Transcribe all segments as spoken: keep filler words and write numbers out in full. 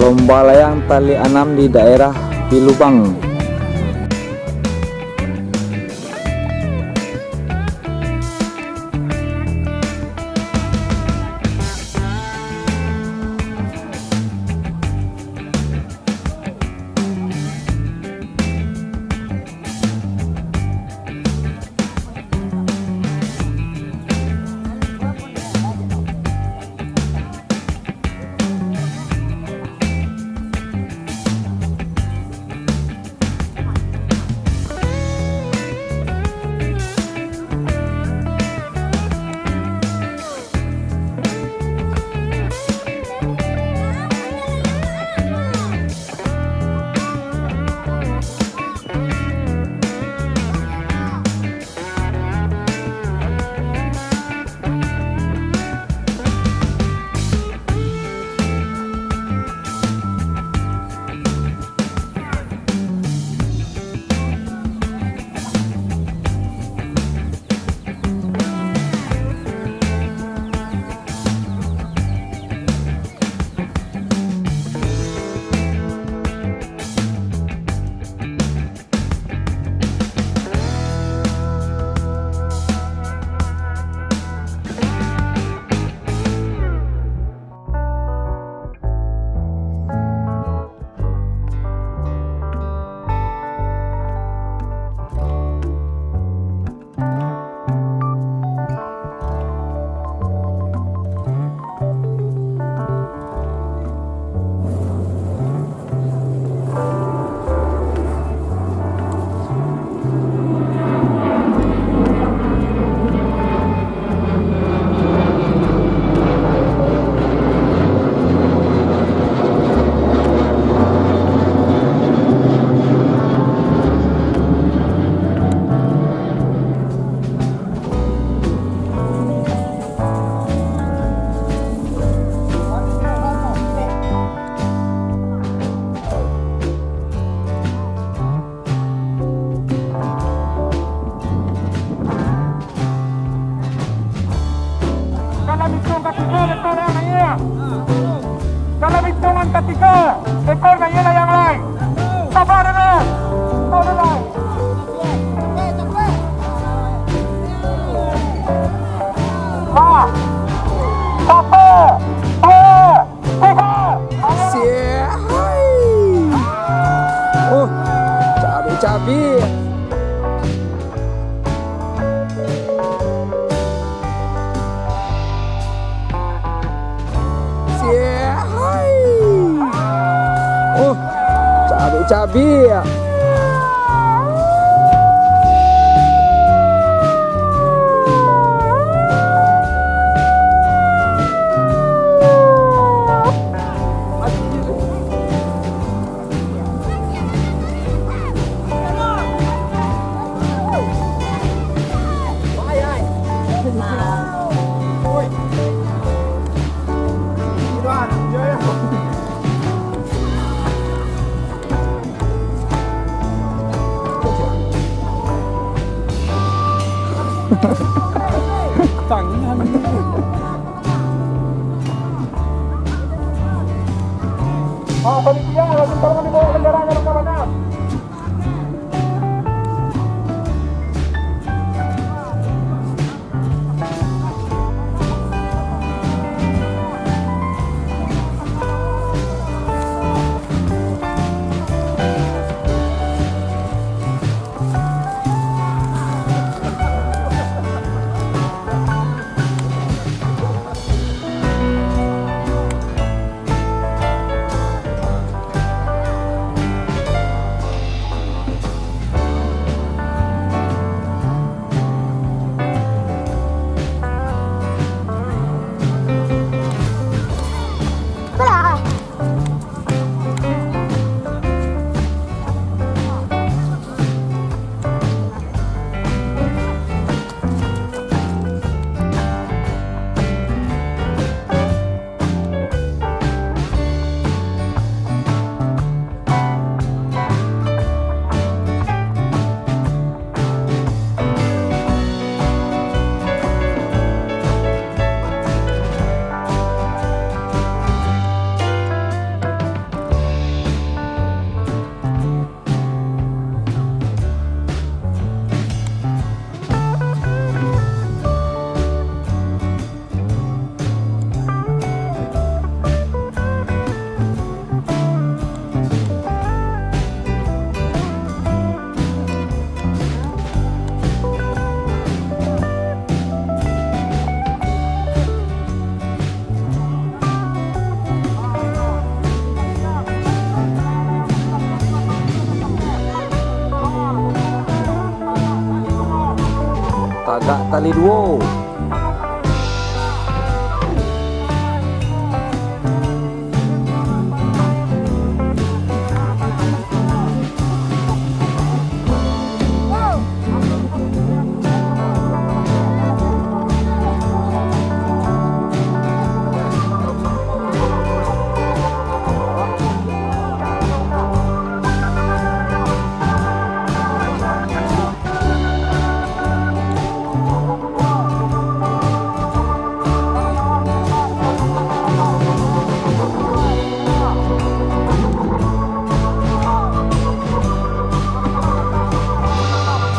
Lomba layang tali anam di daerah Pilubang. Dalam hitungan katigo, bekor naiak. Dalam hitungan katigo, bekor naiak layang lai. Sabar dulu. Sabar dulu. Nah. Satu, dua, tiga. Siap, hai. Oh, cabik-cabik. Siap, hai. Oh, cabik-cabik. Tangan. Ah, panitia, lagi tolong dibawa bendera yang banyak. Tagak tali duo.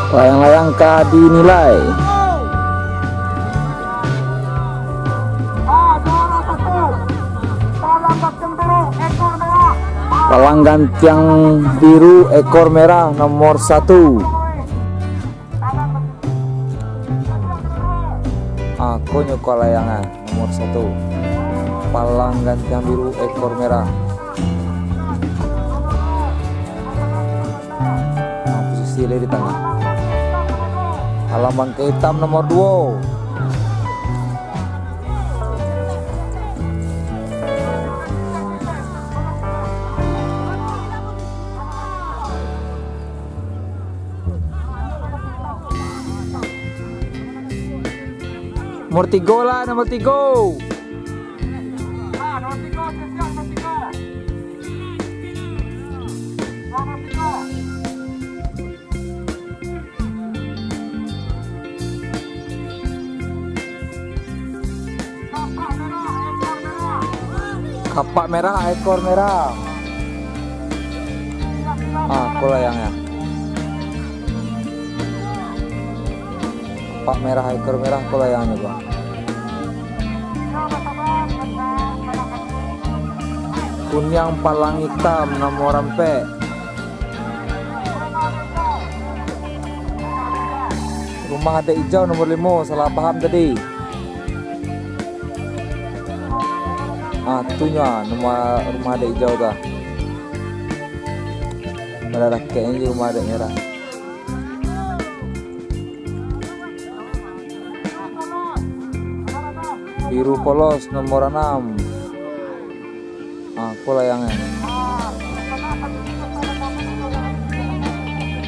Layang-layang ka dinilai. Palang gantiang biru ekor merah nomor satu. Ah, ko nyo ko layang ah, nomor satu. Palang gantiang biru ekor merah. Nah, posisi dia di tangah. Palang bangkek itam nomor duo. Nomor tigo lah, nomor tigo. Kapak merah, ekor merah. Ah, ko layang nyo. Kapak merah, ekor merah, ko layang nyo, Bang. Kuniang palang itam, nomor ampek. Rumah Adek Ijau nomor limo, salah paham tadi. Ah, tu nyo ah, rumah, rumah Adek Ijau tu ah. Pada dakeknyo jo rumah Adek Merah. Biru polos nomor anam. Ah, ko layang nyo.